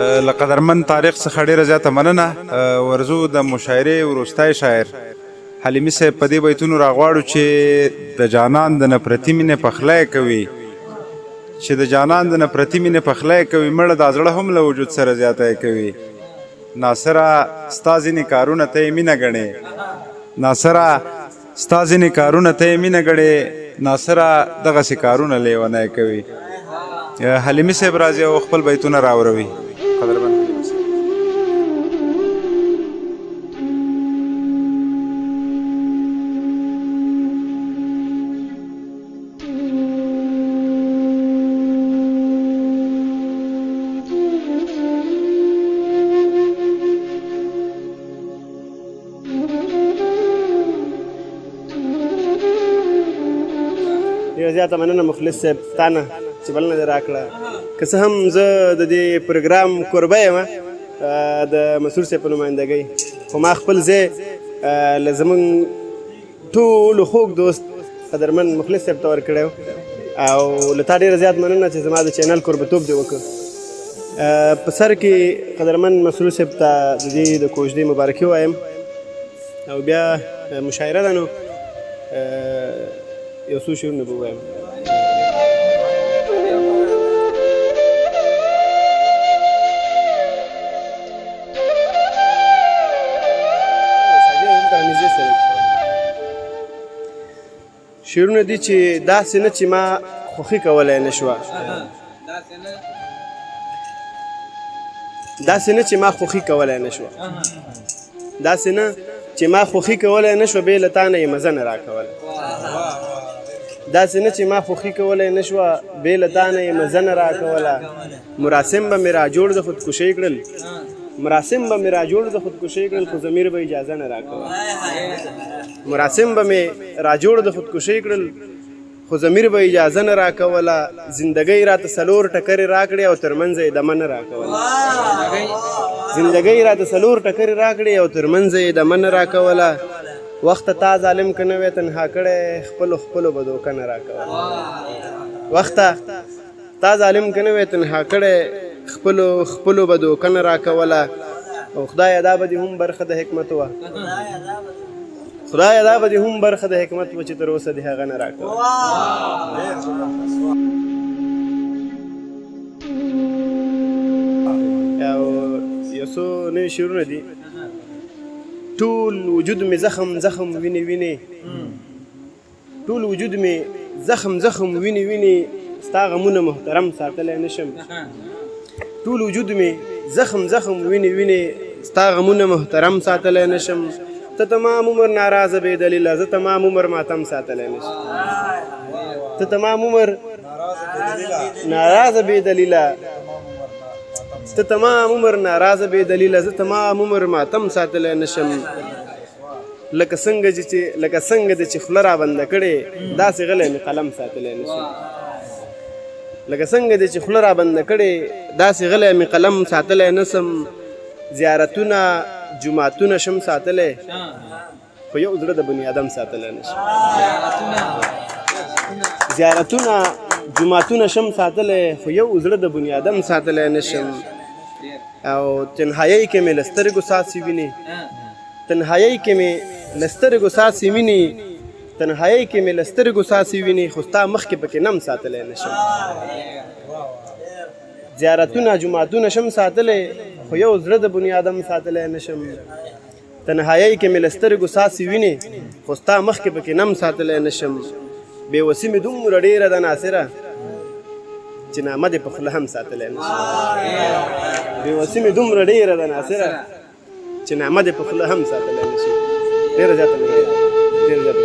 له قدرمن طارق څخه ډیره زیاته مننه. ورځو د مشاعرې وروستی شاعر حلیمي صاحب په دې بیتونو راغواړو چې د جانان د نفرتي مینې پخلی کوي، چې د جانان د نفرتي مینې پخلی کوي، مړه دا زړه هم له وجود سره زیاتی کوي. ناصره ستا ځینې کارونه ته یې مینه ګڼې، ناصره ستا ځینې کارونه ته یې مینه ګڼې، ناصره دغسې کارونه لیونی کوي. حلیمي صاحب راځي او خپل بیتونه راوروي. قدرمن حلیمي صاحب. ډېره زیاته مننه مخلص صاحب تا نه چې بلنه دې راکړه. که څه هم زه د دې پروګرام کوربه یم د مسعود صاحب په نمایندګۍ، خو ما خپل ځای له زمونږ ټولو خوږ دوست قدرمن مخلص صاحب ته ورکړی او له تا ډېره زیات مننه چې زما د چینل کوربتوب دې وکړ. په سر کې قدرمن مسرور صاحب ته د دې د کوژدې مبارکي وایم او بیا مشاعره ده نو یو څو شعرونه به ووایم. شعرونه دي چې داسې نه چې ما خوښي کولی نه شوه، داسې نه چې ما خوښي کولی نه شوه، داسې نه چې ما خوښي کولی نه شوه، بې له تا نه یې مزه نه راکوله. داسې نه چې ما خوښي کولی نه شوه، بې له تا نه یې مزه نه راکوله. مراسم به مې را جوړ د خودکشۍ کړل، مراسم به مې را جوړ د خودکشۍ کړل، خو ضمیر به اجازه نه راکوله. مراسم به مې را جوړ د خودکشۍ کړل، خو ضمیر به اجازه نه راکوله. زندګۍ راته څلور ټکرې راکړې او تر منځه یې دمه نه راکوله. زندګۍ راته څلور ټکرې راکړې او تر منځه یې دمه نه راکوله. وخته تا ظالم که نه وی تنها کړی، خپلو خپلو به دوکه نه راکوله. وخته تا ظالم که نه وی تنها کړی، خپلو خپلو به دوکه نه راکوله. او خدایه دا به دې هم برخه د حکمت وه، خدایه دا به دې هم برخه د حکمت وه چې تر اوسه دې هغه نه راکوله. او یو څو نوي شعرونه دي. ټول وجود مې زخم زخم ویني ویني، ټول وجود مې زخم زخم ویني ویني، ستا غمونه محترم ساتلی نشم. ټول وجود مې زخم زخم ویني ویني، ستا غمونه محترم ساتلی نشم. ته تمام عمر ناراضه بې دلیله، زه تمام عمر ماتم ساتلی نشم. ته تمام عمر ناراضه بې دلیله، ته تمام عمر ناراضه بې دلیله، زه تمام عمر ماتم ساتلی نشم. لکه څنګه چې لکه څنګه دې چې خوله را بنده کړې، داسې غلی مې قلم ساتلی نشم. لکه څنګه دې چې خوله را بنده کړې، داسې غلی مې قلم ساتلی نشم. زیارتونه جوماتونه شم ساتلی، خو یو زړه د بني آدم ساتلی نشم. زیارتونه جوماتونه شم ساتلی، خو یو زړه د بني آدم ساتلی نشم. او تنهایۍ کې مې له سترګو څاڅي وینې، تنهایۍ کې مې له سترګو څاڅي وینې، تنهایۍ کې مې له سترګو څاڅي وینې، خو ستا مخکې پکې نم ساتلی نشم. زیارتونه جوماتونه شم ساتلی، خو یو زړه د بني آدم ساتلی نشم. تنهایۍ کې مې له سترګو څاڅي وینې، خو ستا مخکې پکې نم ساتلی نشم. بېوسي مې دومره ډېره ده ناصره چې نامه دې په خوله هم ساتلی نشم. بېوسي مې دومره ډېره ده ناصره چې نامه دې په خوله هم ساتلی نشم. ډېره زیاته مننه، ډېره زیاته.